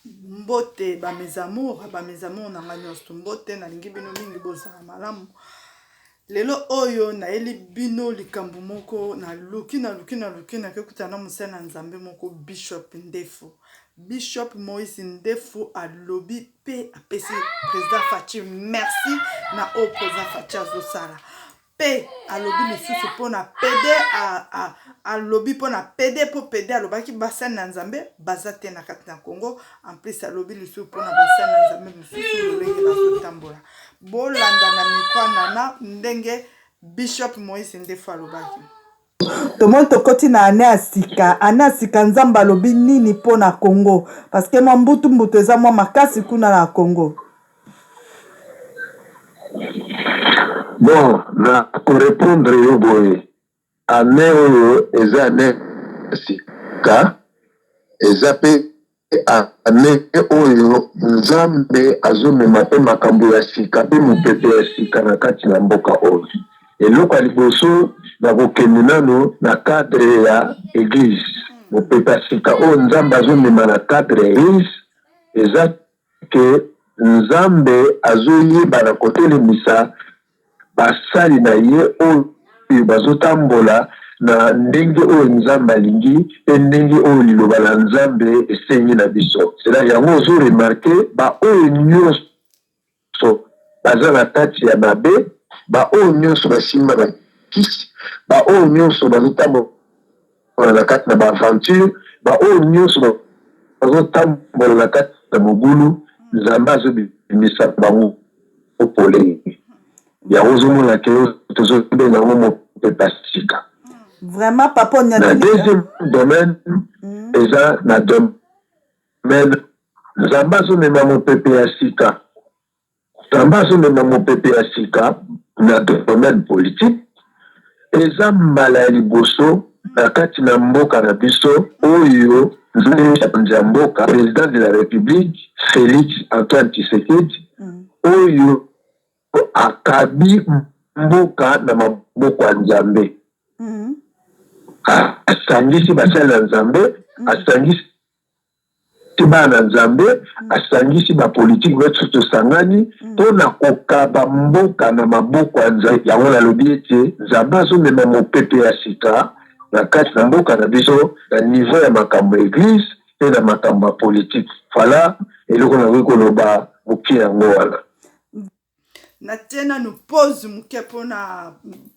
Mbote ba mes amours, ba mes amours na nga nyonso mbote, nalingi bino mingi bozala malamu. Lelo oyo nayeli bino likambo moko, naluki naluki naluki nakekutana na mosali na Nzambe moko Bishop Ndefu. Bishop Moïse Ndefu alobi pe apesi President Fatshi merci na oyo President Fatshi azosala. Pe alobi lisusu mpo na pede, alobi mpo na pede, mpo pede alobaki basali na Nzambe baza te na kati na Congo. En plus alobi lisusu mpo na basali na Nzambe mosusu lolenge bazotambola. Bolanda na micro nana ndenge Bishop Moïse Ndefu alobaki. Tomoni tokoti na annee ya sika, annee ya sika Nzambe alobi nini mpo na Congo? Parce que mwa mbutu mbutu eza mwa makasi kuna na Congo. Bon, na ko repondre yo boye, annee oyo eza annee ya sika, eza pe annee oyo Nzambe azo mema pe makambo ya sika pe mopepe ya sika na kati na mboka oyo. Eloko ya liboso nako kende nanu na cadre ya eglise, mopepe ya sika oyo Nzambe azo mema na cadre ya eglise eza que Nzambe azoyeba na kotelemisa basali na ye oyo bazotambola na ndenge oyo Nzambe alingi pe ndenge oyo liloba na Nzambe esengi na biso. Cela yango ozo remarquer ba oyo nionso baza na kati ya mabe, ba oyo nionso basimba ba kisi, ba oyo nionso bazotambola na kati na ba aventure, ba oyo nionso bazo tambola na kati na mobulu, Nzambe azo bimisa bango polele. Yango ozo mona ke tozo benga yango mopepe ya sika. Vraiment papa Na deuxième domaine eza na domaine Nzambe azo mema mopepe ya sika. Nzambe azo mema mopepe ya sika na domaine politique. Eza mbala ya liboso na kati na mboka na biso oyo Nzambe mokonzi ya mboka president de la republique Felix Antoine Tshisekedi oyo akabi mboka na maboko ya Nzambe. Asangisi basali na Nzambe, asangisi bana na Nzambe, asangisi ba politique biso tosangani mpo na kokaba mboka na maboko ya Nzambe. Yango nalobi ete Nzambe azomema mopepe ya sika na kati na mboka na biso na niveau ya makambo ya eglise mpe na makambo ya politique. Voilà eloko nakoki koloba moke yango wana. Natie nanu pause moke mpona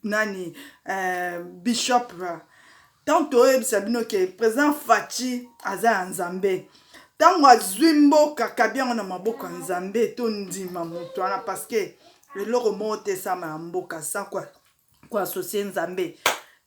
nani bishop ntango toyebisa bino ke president Fatshi aza ya Nzambe, ntango azwi mboka kabi yango na maboko ya Nzambe, tondima moto wana parce que eloko moko te esama ya mboka sans ko associer Nzambe.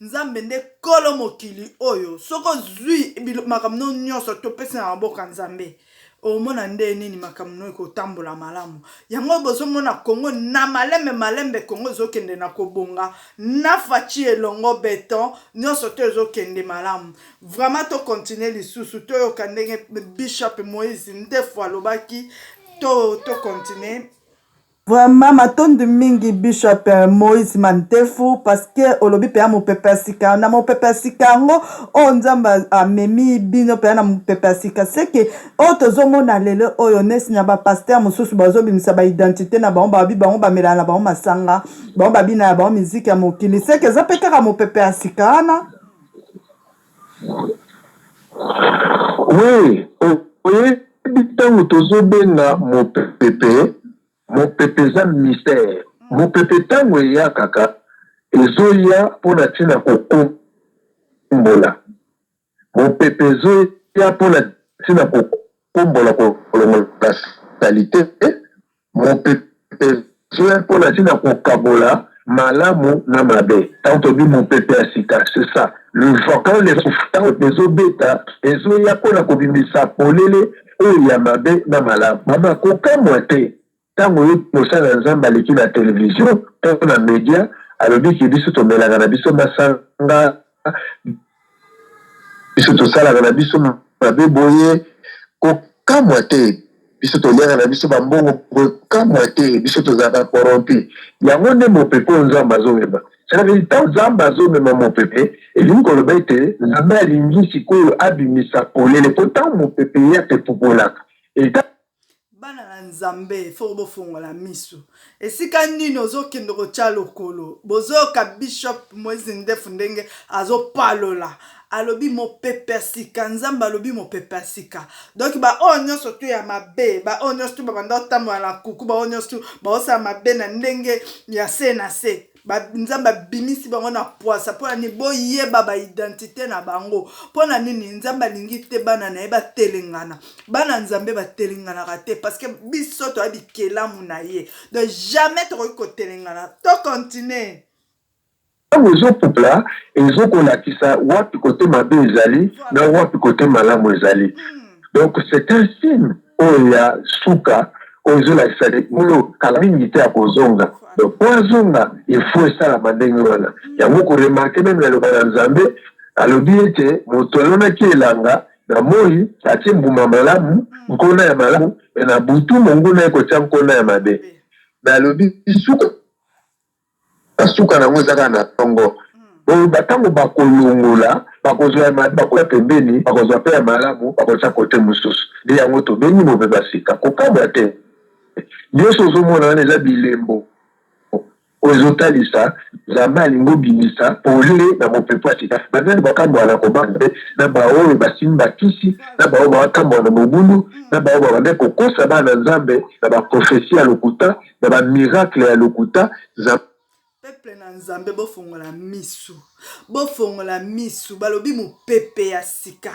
Nzambe nde kolo mokili oyo, soki ozwi makambo no nyonso topesi na maboko ya Nzambe, omona nde nini makambo no ekotambola malamu. Yango bozomona Congo na malembe malembe, Congo ezokende na kobonga na Fatshi elongo beton nyonso to ezokende malamu. Vraiment to continuer lisusu toyoka ndenge Bishop Moïse Ndefu alobaki, to to continuer. Vraiment matondi mingi Bishop Moïse Mantefu parce que olobi pena mopepe ya sika na mopepe ya sika yango oyo Nzambe amemi bino pena na mopepe ya sika seke oyo tozomona lelo oyo nesi na ba pasteur mosusu bazobimisa ba identité na bango babi bango bamelana na bango masanga bango babina na bango miziki ya mokili seke eza pe kaka mopepe ya sika wana. Oui, oyebi ntango tozobenga mopepe, mopepe eza mystère. Mopepe ntango eyakaka ezoya mpo na ntina kokombola. Mopepe ezoya mpo na ntina kokombola, kolongola salite. Mopepe ezoya mpo na ntina kokabola malamu na mabe. Tango tolobi mopepe ya sika, c'est ça, le vent, quand le tango mopepe ezobeta, ezoya mpo na kobimisa polele oyo ya mabe na malamu. Mama, kokamwa te tango oyoki mosali ya Nzambe aleki na television to na media, alobi ke biso tomelaka na biso masanga, biso tosalaka na biso mabe boye, kokamwa te, biso toliaka na biso ba mbongo boye, kokamwa te, biso tozalaka corrompu. Yango nde mopepe oyo Nzambe azomema. Cela veut dire tango Nzambe azomema mopepe, elingi koloba ete Nzambe alingi sikoyo abimisa polele, po tango mopepe eyaka epupolaka. Eta Bana na Nzambe faut bofongola misu. Esika nini ozokende kotya lokolo? Bozoyoka Bishop Moise Ndefu ndenge azopalola. Alobi mopepe ya sika, Nzambe alobi mopepe ya sika. Donc ba oyo nyonso tu ya mabe, ba oyo nyonso tu babanda kotambola na kuku, ba oyo nyonso tu baosala mabe na ndenge ya se na se. Ba, Nzambe abimisi bango na pwasa mpo na nini? Boyeba ba identite na bango. Mpo na nini? Nzambe alingi te bana na ye batelengana. Bana Nzambe batelenganaka te parce que biso toya bikelamu na ye. Donc jamais tokoki kotelengana. To continuer. Ntango ezopupla, ezokolakisa wapi kote mabe ezali na wapi kote malamu ezali. Donc c'est un signe oyo ya suka oyo ezolakisa ke nkolo kala mingi te akozonga. Donc po azonga il faut esalama ndenge wana. Yango ko remarquer meme na liloba na Nzambe alobi ete moto alonaki elanga na moi atie mbuma malamu, nkona ya malamu, mais na butu monguna aye kotia nkona ya mabe. Mais alobi suka Suka na yango eza kaka na tongo. Boye ba tango bakolongola, bakozwa ya mabe bakotia pembeni, bakozwa pe ya malamu bakotia cote mosusu. Nde yango tobengi mopepe ya sika. Kokamwa te. Nioso ozomona wana eza bilembo oyo ezotalisa Nzambe alingi obimisa polele na mopepe ya sika. Ba nani bakamwaka na kobanga te? Na ba oyo basimbi ba kisi, na ba oyo bakamwaka na mobulu, na ba oyo babandaki kokosa bana na Nzambe na ba propheties ya lokuta, na ba miracle ya lokuta nzambe. Peuple na Nzambe bofongola misu, bofongola misu, balobi mopepe ya sika.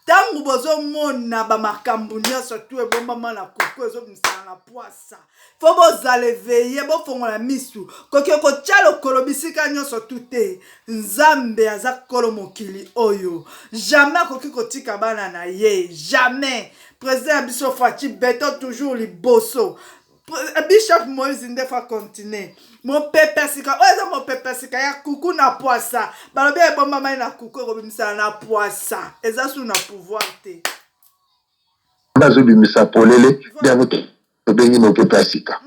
Tango bozomona ba makambo nyonso tu ebombama na kuku ezobimisana na pwasa, fo bozala eveille, bofongola misu, koki kotia lokolo bisika nyonso tu te. Nzambe aza kolo mokili oyo, jamais akoki kotika bana na ye, jamais. President ya biso Fatshi beton toujours liboso. Bishop Moïse Ndefu a continue. Mopepe ya sika oyo eza mopepe ya sika ya kuku na pwasa. Balobi ebombamaki na kuku ekobimisana na pwasa. Eza su na pouvoir te. Bazobimisa polele nde yango tobengi mopepe ya sika.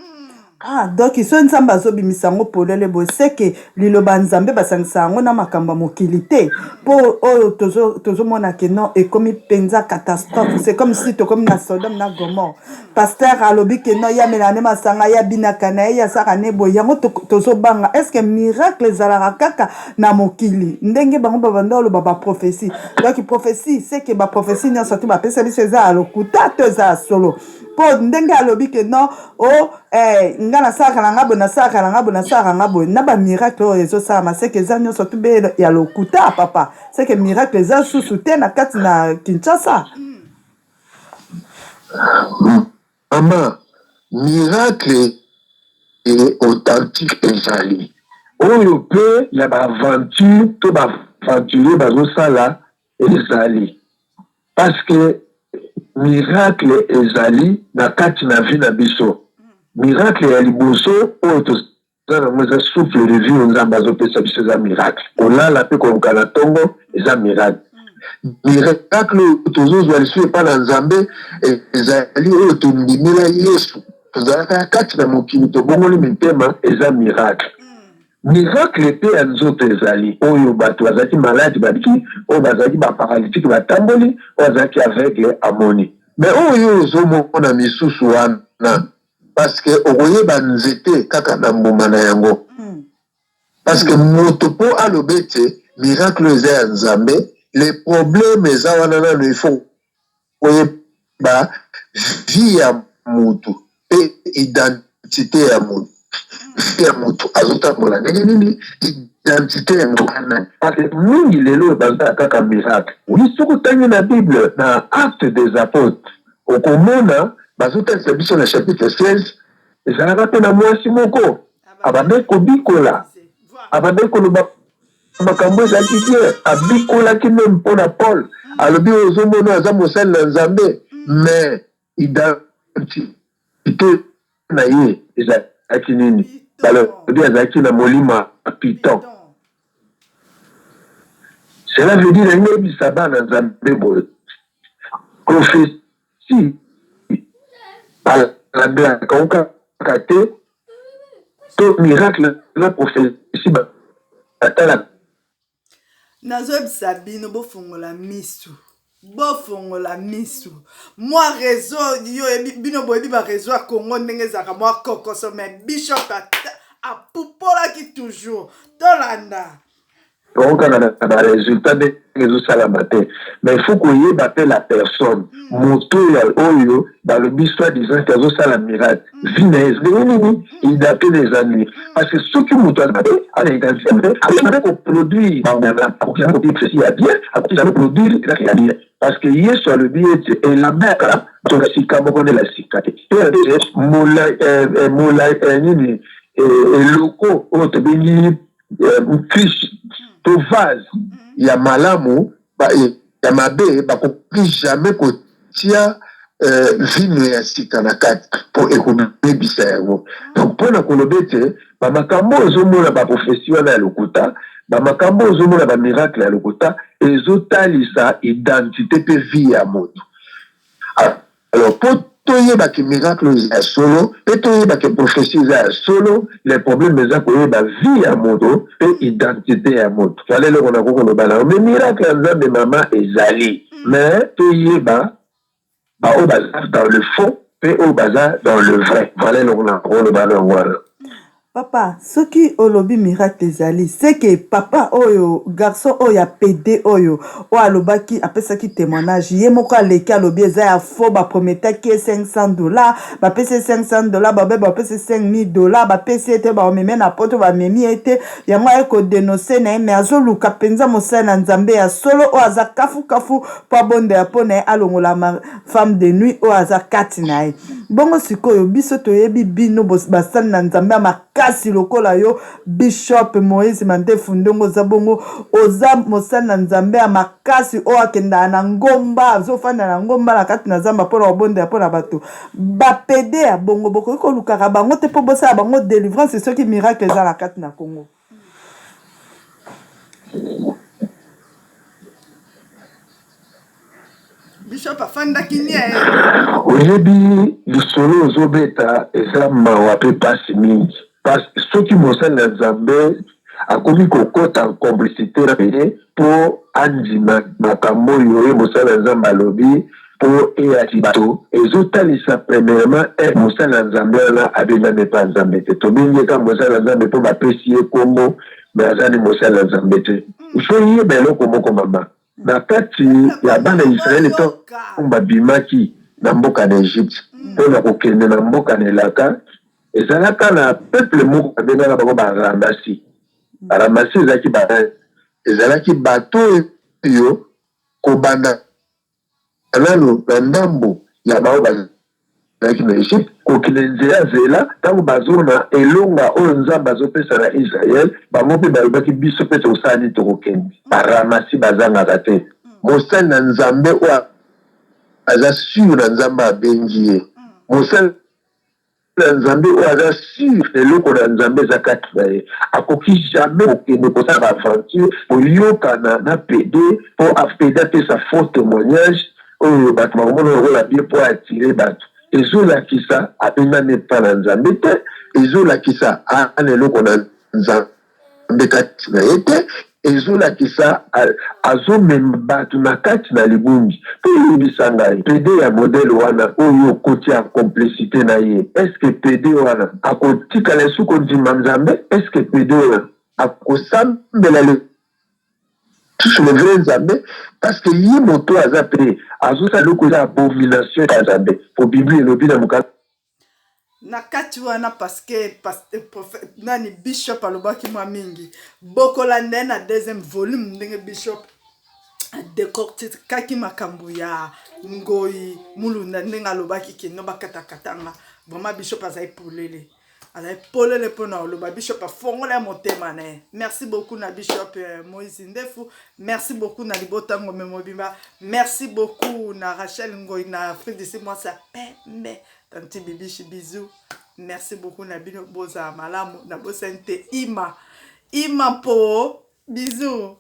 Ah, donc soki Nzambe azobimisa yango polele boye seke liloba Nzambe basangisa yango na makambo ya mokili te mpo oyo tozomona ke non ekomi mpenza catastrophe, c'est comme si tokomi na Sodome na Gomorre. Pasteur alobi ke non ye amelaka nde masanga, ye abinaka na ye, ye asalaka nde boye, yango tozobanga est ce que miracle ezalaka kaka na mokili ndenge bango babanda oloba ba prophetie? Donc prophetie c'est que ba prophetie nyonso te bapesa biso eza ya lokuta to eza ya solo? Mpo ndenge alobi ke non o oh, eh, nga nasalaka na nga boye, nasalaka na nga boye, nasalaka nga boye, na ba miracle oyo ezosalama seke eza nyonso tu be ya lokuta papa, seke miracle eza susu te na kati na Kinshasa. Mama, miracle authentique ezali oyo pe ya ba aventure to ba aventurier bazosala ezali, parce que miracle ezali na kati na vie na biso. Miracle ya liboso oyo toza nango eza souffle de vie oyo Nzambe azopesa biso, eza miracle. Kolala pe koluka na tongo eza miracle. Miracle oyo tozozwa lisusu epai na Nzambe ezali oyo tondimela Yesu, tozalaka kati na mokili, tobongoli mitema, eza miracle. Miracle pe ya nzoto ezali oyo bato bazalaki maladi babiki, oyo bazalaki ba paralytique batamboli, oyo azalaki aveugle amoni. Mais oyo ozomona misusu wana, parce que okoyeba nzete kaka na mbuma na yango. Parce que moto po aloba ete miracle oyo eza ya Nzambe, le problème eza wana nanu il faut koyeba vie ya mutu pe identite ya mutu. Vie ya mutu azotambola ndenge nini, identite ya mutu nani. Parce que mingi lelo oyo bazosala kaka miracle. Oui, soki otangi na Bible na Actes des Apotres, okomona bazotalisa biso na chapitre 16, ezalaka pe na mwasi moko abandaki kobikola, abandaki koloba makambo ezalaki bien, abikolaki meme mpo na Paul, alobi oyo ozomona oyo aza mosali na Nzambe, mais identite na ye ezalaki nini? Balobi azalaki na molimo ya Python. Cela veut dire nalingi nayebisa bana Nzambe boye, prophetie balandelaka yango kaka te, to miracle na prophetie batalaka. Nazoyebisa bino bofongola misu. Bofongola misu. Mwa réseau yo yebi bino boyebi ba réseau ya Congo ndenge ezalaka mwa kokoso, mais bishop apupolaki toujours. Tolanda. Tokokana na ba résultat ndenge ezosalama te, mais il faut koyeba mpe la personne, moto oyo balobi soit disant ke azosala miracle, vie na ye ndenge nini, identité na eza nini. Parce que soki moto aza mabe, ana identité mabe, akoki koproduire ya bien, akoki jamais produire ya bien. Parce que Yesu alobi ete elamba ya kala batonga sika moko nde la sika te. Mpe mola nini, eloko oyo tobengi cruche to vase ya malamu, ya mabe, bakoki jamais kotia vino ya sika na kati mpo ekobebisa yango. Donc mpona koloba ete bamakambo oyo ozomona, baprophétie wana ya lokuta, bamakambo oyo ozomona, bamiracle ya lokuta, ezotalisa identité mpe vie ya moto. Alors mpo toyebaki miracle eza ya solo mpe toyebaki prophétie eza ya solo, le problème eza koyeba vie ya moto mpe identité ya moto. Voilà eloko nakoki koloba nango. Mais miracle ya Nzambe, mama, ezali, mais toyeba baoyo baza dans le faux mpe oyo baza dans le vrai. Voilà eloko nakoki koloba nango wana. Papa, soki olobi miracle ezali, seke papa oyo, garçon oyo ya PD oyo alobaki, apesaki témoignage, ye moko aleki, alobi eza ya faux. Baprometaki ye 500 $, bapesi ye 500 $, babe bapesi 5000 $, bapesi ye te, bamemi na Poto, bamemi ye te. Yango aye kodénoncer na ye, mais azoluka mpenza mosali na Nzambe ya solo oyo aza kafukafu mpo abondela mpo na ye, alongola femme de nuit oyo aza kati na ye. Bongo sikoyo biso toyebi bino basali na Nzambe ya makasi lokola yo, Bishop Moïse Mandefu, ndenge oza bongo, oza mosali na Nzambe ya makasi oyo akendaka na ngomba, azofanda na ngomba na kati na zamba mpona kobondela mpona bato. Bapédé ya bongo, bokoki kolukaka bango te mpo bosala bango délivrance soki miracle eza na kati na Congo? Bishop afandaki nie. Oyebi, lisolo ozobeta eza mawa mpe mpasi mingi, parce soki mosali na Nzambe akomi kokɔta en complicité na ye mpo andima makambo oyo ye mosali na Nzambe alobi mpo eyaki bato, ezotalisa premièrement mosali na Nzambe wana abengami epa Nzambe te. Tobengi eka mosali na Nzambe mpo bapesi ye kombo, mais aza ni mosali na Nzambe te. Ifo yeba eloko moko, mama: na kati ya bana ya Israele, ntango babimaki na mboka na Egypte mpona kokende na mboka na elaka, ezalaka na peuple moko babengaka bango Baramasi. Baramasi ezalaki bato oyo kobanda nano na ndambo ya bao bazalaki na Egypte, kokende nzela zela. Ntango bazona elonga oyo Nzambe azopesa na Israel, bango mpe balobaki: "Biso mpe tokosala nini? Tokokende." Baramasi bazangaka te. Mosali na Nzambe oyo aza sûr na Nzambe abengi ye, mosali na Nzambe oyo aza sûr eloko na Nzambe eza kati na ye, akoki jamais kokende kosala baaventure, koyokana na pédé mpo pédé apesa faux témoignage oyo bato bakomona lokola bien mpo attirer bato. Ezolakisa abengami epa na Nzambe te, ezolakisa ana eloko na Nzambe kati na ye te, ezolakisa azomema bato na kati na libungi. Mpe oyebisa ngai, pédé ya modèle wana oyo okotia complicité na ye, est-ce pédé wana akotikala esu kondima Nzambe? Est-ce pédé wana akosambela lisusu le vrai Nzambe? Parce que ye moto aza mpe azosala eloko eza abomination ya Nzambe, po Biblia elobi na mokanda. Na kati wana, parce que nani, bishop alobaki mwa mingi. Bokolanda ye na deuxième volume, ndenge bishop adécortiquaki makambo ya Ngoi Mulunda, ndenge alobaki kendo bakatakatanga. Vraiment, bishop azali polele, azali polele mpona oloba. Bishop afongola ya motema na ye. Merci beaucoup na Bishop Moïse Ndefu, merci beaucoup na libota Ngombe mobimba, merci beaucoup na Rachel Ngoi na Afrique du Sud, mwasi ya pembe, tanti Bibishi, bisou. Merci beaucoup na bino, bozala malamu. Nabosani te, ima ima mpo bisou.